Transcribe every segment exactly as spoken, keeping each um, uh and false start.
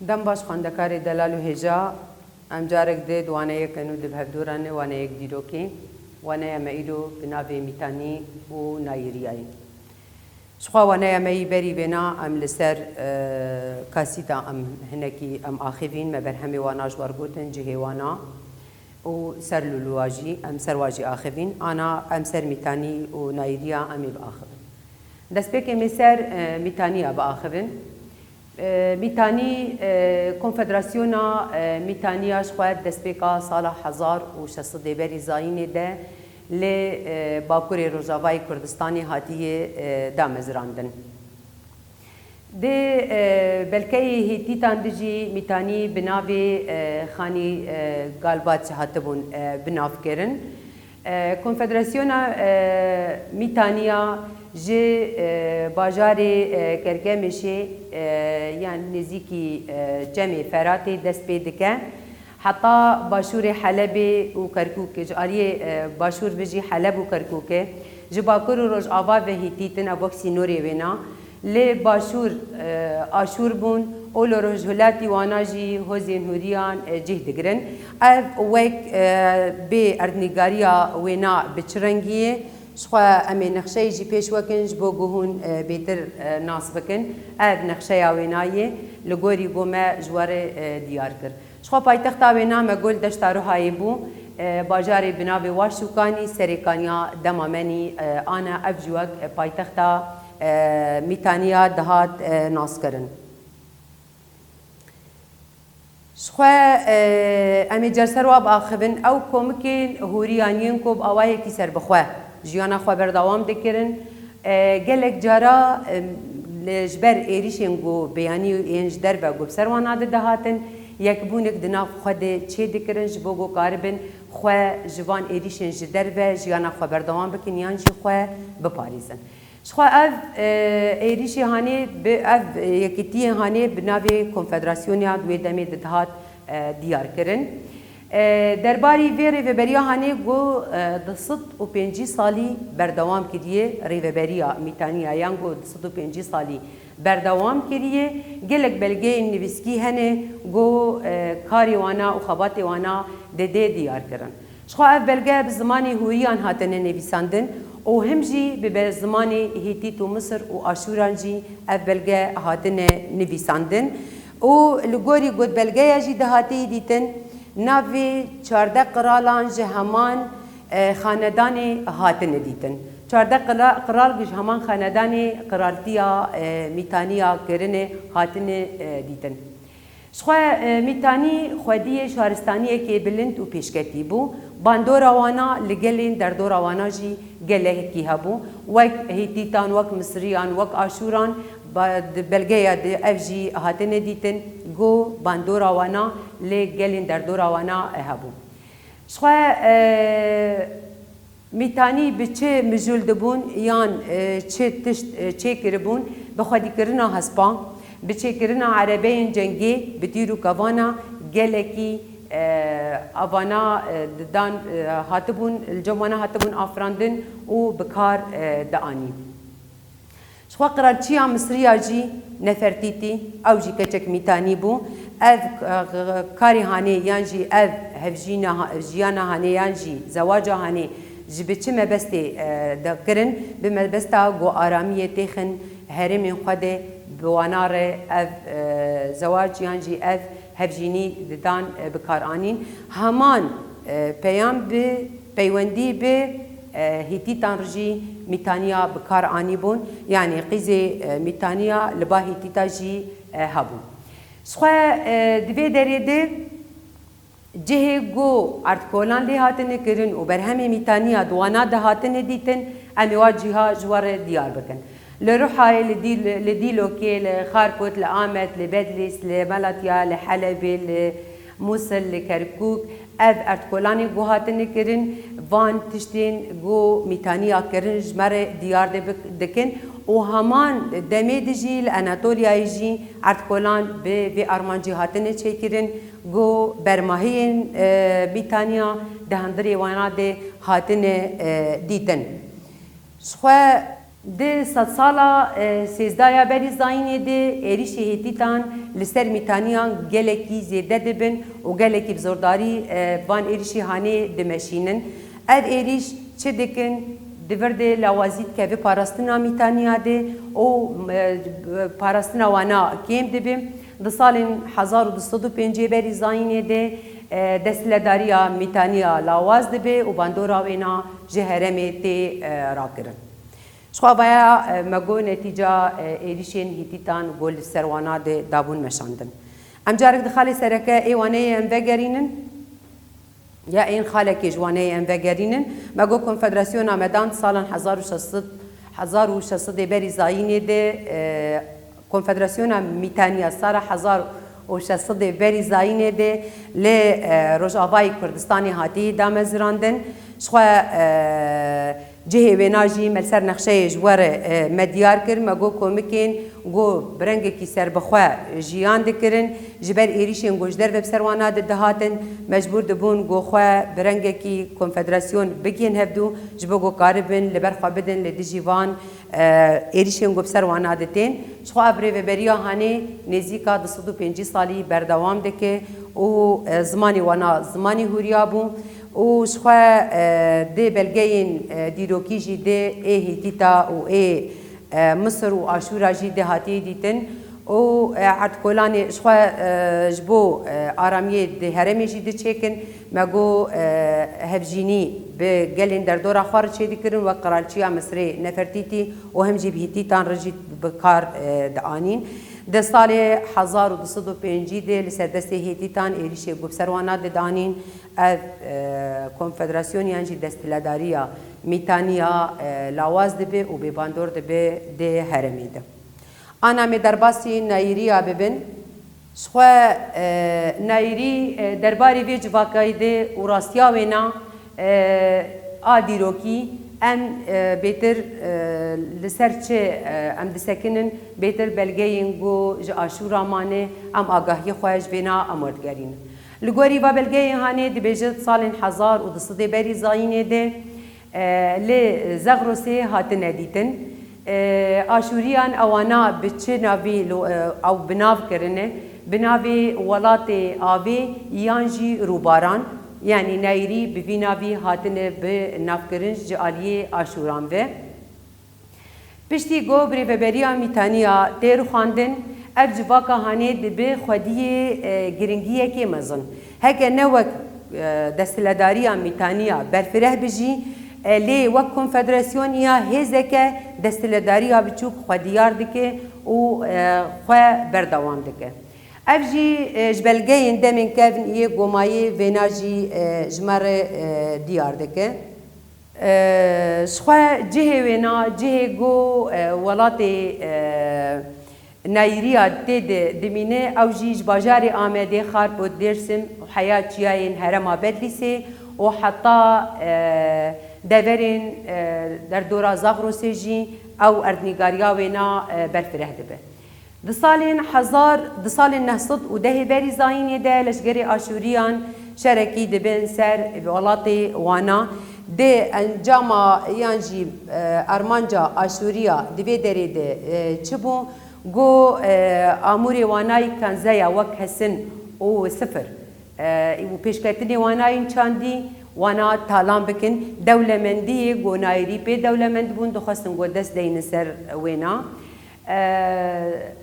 Dem baş xwendekarê delal û hêja, em carek di di waneyeke nû di bi hevdû re ne, waneyek dîrokê. Waneya me îro bi navê Mîtanî û Nayîriyayê. Jixwe waneya me yî berî vêna em li ser, e, kasîta em hinekî em axivîn, me berhemê wana ji we re gotin, cihê wana û ser lûlûwa jî, em ser wa jî axivîn. Ana em ser Mîtanî û Nayîriya em ê biaxivin. Destpêkê me ser, e, Mîtaniya biaxivin. E, Mîtanî, e, Konfederasyona, e, Mîtaniya ji xwe destpêka sala hezar û şeş sedê berî zayînê de lê, e, Bakurê Rojavayê Kurdistanê hatiye, e, damezrandin. Di, e, belkeyê Hîtîtan de jî Mîtanî bi navê, e, Xanî, e, Galbaç hatibûn, e, binavkirin. E, Konfederasyona, e, Mîtaniya ji, e, bajarê, e, Kergemêşê, e, yan nêzîkî, e, Çemê Feratê dest pê dike. Heta başûrê Helebê û Kerkûkê, ji aliyê, e, başûr ve jî Heleb û Kerkûkê, ji bakur û rojava ve Hîtîtin, ev wek sînorê wêna. Lê başûr, e, Aşûr bûn û li rojhilatî wana jî hozên Hûriyan, e, cih digirin. Ev wek, e, bê erdnîgariya wêna bi çi rengî ye? Jixwe em ê nexşeyê jî pêş we kin ji bo ku hûn, e, bêtir, e, nas bikin. Ev nexşeya wêna ye, li gorî ku me ji we re, e, diyar kir. Jixwe paytexta wêna me got Deşta Ruhayê bû, e, bajarê bi navê Waşûkanî, Serêkaniya Demamenî, e, ana ev jî wek, e, paytexta, e, Mîtaniya dihat, e, naskirin. Jixwe, e, em ê cer ser wa biaxivin, ew komikên hûriyan yên ku bi awayekî serbixwe jiyana xwe berdewam dikirin, e, gelek cara, e, li, ji ber êrîşên ku beyanî yên ji derve ku bi ser wana de dihatin, yekbûnik di nav xwe de çê dikirin ji bo ku karibin xwe ji van êrîşên ji derve jiyana xwe berdewam bikin yan jî xwe biparêzin. Jixwe ev, e, êrîşê hanê bi ev, e, yekîtiyên hanê bi navê Konfederasyoniya di wê demê de dihat, e, diyar kirin. E, derbarî vê rêveberiya hanê ku, e, du sed û pêncî salî berdewam kiriye, rêveberiya Mîtaniya yan ku du sed û pêncî salî berdewam kiriye, gelek belgeyên nivîskî hene ku, e, karê wana û xebatê wana didê diyar kirin. Jixwe ev belge bi zimanê hûriyan hatine nivîsandin û him jî bi be-, zimanê Hîtît û Misir û Aşûran jî ev belge hatine nivîsandin û li gorî ku belgeya jî dihatî dîtin, navê çardeh qiralan ji heman, e, xanedanê hatine dîtin. Çardeh qila-, qiral ji heman xanedanê qiraltiya, e, Mîtaniya kirine hatine, e, dîtin. Jixwe, e, Mîtanî xwediyê şaristaniyekê bilind û pêşketî bû. Bandora wana li gelên derdora wana jî gelekî hebû. Wek Hîtîtan, wek Misiriyan, wek Aşûran, ba-, di belgeya di ev jî hatine dîtin, ku bandora wana li gelên derdora wana hebû. Jixwe, e, Mîtanî bi çi mijûl dibûn yan, e, çi tişt, e, çêkiribûn, bi xwedîkirina hespan, bi çêkirina erebeyên cengê, bi tîr û kevana gelekî, e, avana, e, didan, e, hatibûn, li cem wana hatibûn afirandin û bi kar, e, dianîn. Jixwe qiralçiya Misiriya jî Nefertîtî, ew jî keçek Mîtanî bû. Ev, e, karê hanê yan jî ev hevjîna ha-, jiyana hanê yan jî zewaca hanê ji bi çi mebestê, e, de kirin? Bi mebesta ku aramiyê têxin herêmên xwe de bi wana re ev, e, zewac yan jî ev hevjînî didan, e, bi kar anîn. Heman, e, peyam bi peywendî bi, e, Hîtîtan re jî Mîtaniya bi kar anîbûn. Yanî qîzê, e, Mîtaniya li ba Hîtîta jî, e, hebûn. Jixwe, e, di vê derê de cihê ku erdkolan lê hatine kirin û berhemê Mîtaniya di wana de hatine dîtin, em ê wa cîha ji we re diyar bikin. Li Ruhayê, li Dîl-, li Dîlokê, li Xarpût, li Amed, li Bedlîs, li Melatya, li Helebê, li Mûsil, li Kerkûk, ev erdkolanên ku hatine kirin, van tiştên ku Mîtaniya kirin ji me re diyar de bik-, dikin û heman demê de jî li Anatoliyayê jî erdkolan bi vê armancî hatine çêkirin ku bermahiyên, e, Mîtaniya di hundirê wana de hatine, e, dîtin. Jixwe Di sedsala, e, sêzdaya berî zayînê de êrîşê Hêtîtan li ser Mîtaniyan gelekî zêde dibin û gelekî bi zordarî, e, van êrîşî hanê dimeşînin. Ev êrîş çi dikin? Di vir de lawazî dikeve parastina Mîtaniya de û, e, parastina wana kêm dibe. Di salên hezar û du sed û pêncî berî zayînê de, e, desthiledariya Mîtaniya lawaz dibe û bandora wêna ji herêmê tê, e, rakirin. Ji xwe vaya, e, me got netîca, e, êrîşên Hîtîtan ku li ser wana de dabûn meşandin. Em carek di xalê sereke ê waneyê em vegerînin. Ya ên xalekê ji waneyê em vegerînin. Me got Konfederasyona Medan di salan hezar û şeş sed, hezar û şeş sedê berî zayînê de, e, Konfederasyona Mîtaniya sala hezar û şeş sedê berî zayînê de li, e, Rojavayê Kurdistanê hatiye damezirandin. Ji xwe, e, cihê wêna jî me li ser nexşeyê ji we re, e, me diyar kir. Me got komikên ku bi rengekî serbixwe jiyan dikirin, ji ber êrîşên ku ji derve bi ser wana de dihatin, mecbûr dibûn ku xwe bi rengekî konfederasyon bigihên hevdû, ji bo ku karibin li ber xwe bidin li dijî van, e, êrîşên ku bi ser wana de tên. Ji xwe ev rêveberiya hanê nêzîka du sed û pêncî salî berdewam dike û, e, zimanê wana zimanê hûriya bû û ji xwe, e, dê belgeyên, e, dîrokî jî dê ê Hîtîta û ê, e, Misir û Aşûra jî dê hatiye dîtin û, e, erdkolanê ji xwe, e, ji bo, e, aramiyê di herêmê jî diçêkin. Me got, e, hevjînî bi gelên derdora xwe re çêdikirin, wek qiralçiya Misirê Nefertîtî û hem jî bi Hîtîtan re jî bi kar, e, dianîn. Di salê hezar û du sed û pêncî de li ser destê Hêtîtan êrîşê ku bi ser wana didanîn, ev, e, konfederasyoniyan jî desthiledariya Mîtaniya, e, lawaz dibe û bêbandor dibe dê herêmê de. Ana me derbasî Nayîriya bibin. Ji xwe, e, Nayîrî, e, derbarê vê civakayî de û rastiya wêna, e, a dîrokî em, e, bêtir, e, li ser çi, e, em disekinin, bêtir belgeyên ku ji Aşûra mane, em agahiyê xwe ji vêna em werdigerînin. Li gorî va belgeyê hanê dibêje di salên hezar û du sedê berî zayînê de, e, lê Zexrosê hatine dîtin. E, Aşûriyan ewana bi çi navî lo-, e, ew bi nav kirine? Bi navê welatê avê yan jî rûbaran, yanî Nayîrî bi vî navî hatine bi navkirin ji aliyê Aşûran ve. Piştî ku birêveberiya Mîtaniya tê rûxandin, ev civaka hanê dibe xwediyê, e, giringiyekê mezin. Heke ne wek, e, desthiledariya Mîtaniya berfireh be jî, e, lê wek konfederasyoniya hêzeke desthiledariya biçûk xwe diyar dike û, e, xwe berdewam dike. Ev jî, e, ji belgeyên demên kevn yê gomayê vêna jî, e, ji me re, e, diyar dike. E, ji xwe cihê wêna, cihê ku, e, welatê, e, Nayîriya tê de dimîne, ew jî ji bajarê Amedê, Xarpût, Dêrsim û heya çiyayên herêma Bedlîsê û heta, e, deverên, e, derdora Zagrosê jî ew erdnîgariya wêna, e, berfireh dibe. Di salên hezar, di salên neh sed û dehê berî zayînê de leşgerê Aşûriyan şerekî dibin ser welatê wana. Dê encama yan jî, e, armanca Aşûriya di vê derê de, e, çi bû? Go, e, amûrê wanayî kanzeya wek hesin û sifir, e, û pêşketinê wanayîn çandî wana talan bikin. Dewlemendiyê go Nayîrî pê dewlemend bûn, dixwestin go dest deynin ser wêna. E,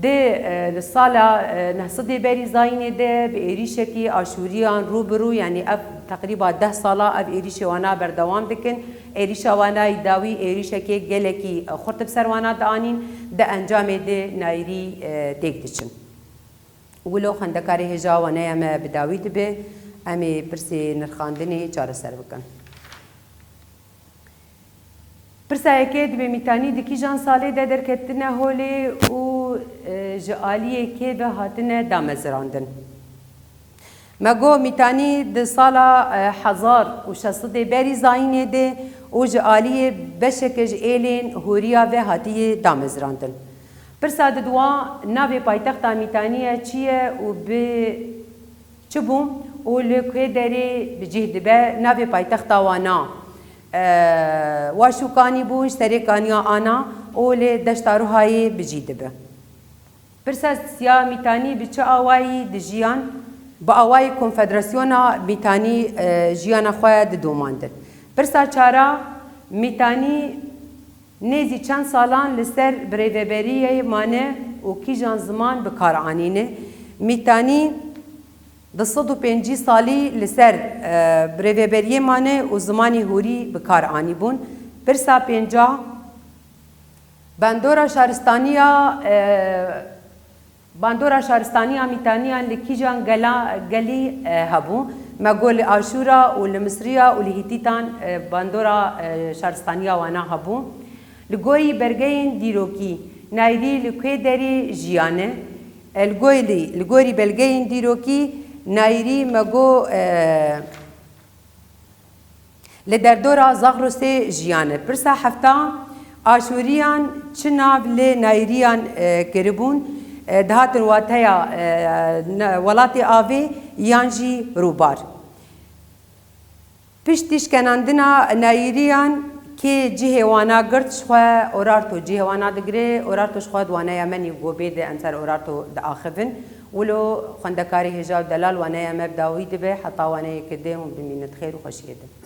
Dê, e, li sala, e, neh sedê berî zayînê de bi êrîşekî Aşûriyan rû bi rû, yanî ev teqrîba deh sala ev êrîşê wana berdewam dikin. Êrîşa wanayî dawî êrîşekê gelekî, e, xurt bi ser wana dianîn, di encamê de Nayîrî, e, têk diçin. Wilo xwendekarê hêja waneya me bi dawî dibe, em ê pirsê nirxandinê çareser bikin. Pirsa yekê, dibê Mîtanî di kîjan salê de derketine holê û, e, ji aliyê kê ve hatine damezirandin? Me got Mîtanî di sala, e, hezar û şeş sedê berî zayînê de û ji aliyê beşeke ji êlên hûriya ve hatiye damezirandin. Pirsa diduwa, navê paytexta Mîtanî ye çi ye û bi çi bû û li ku derê bi cih dibe? Navê paytexta wana, e, Waşûkanî bû, ji Serêkaniya Ana û li Deşta Ruhayê bi cî dibe. Pirsa siya Mîtanî bi çi awayî dijiyan? Bi awayî konfederasyona Mîtanî, e, jiyana xwe didomandin. Pirsa çara, Mîtanî nêzî çend salan li ser birêveberiyê mane û kîjan ziman bi kar anîne? Mîtanî du sed û pêncî salî li ser, e, birêveberiyê mane û zimanê hûrî bi kar anîbûn. Pirsa pênca, bandora şaristaniya, e, bandora şaristaniya Mîtaniyan li kîjan gela, gelî, e, hebû? Me got li Aşûra û li Misriya û li Hîtîtan, e, bandora, e, şaristaniya wana hebû. Li gorî belgeyên dîrokî, Nayrî li kê derê jiyane? E, li gorî, li gorî belgeyên dîrokî, Nayrî me got, e, li derdora Zagrosê jiyane. Pirsa hefta, Aşûriyan çi nav li Nayrîyan, e, kiribûn? E, dihatin wateya, e, ne-, welatê avê yan jî rûbar. Piştî şkenandina Nayrîyan kê cihê wana girt ji xwe Orarto cihê wana digire, Orarto ji xwe di waneya me nî gobê de em ser Orarto diaxivin. Wilo xwendekarê hêja û delal waneya me bi dawî dibe, heta waneyeke dê hûn bimînin di xêr û xweşiyê de.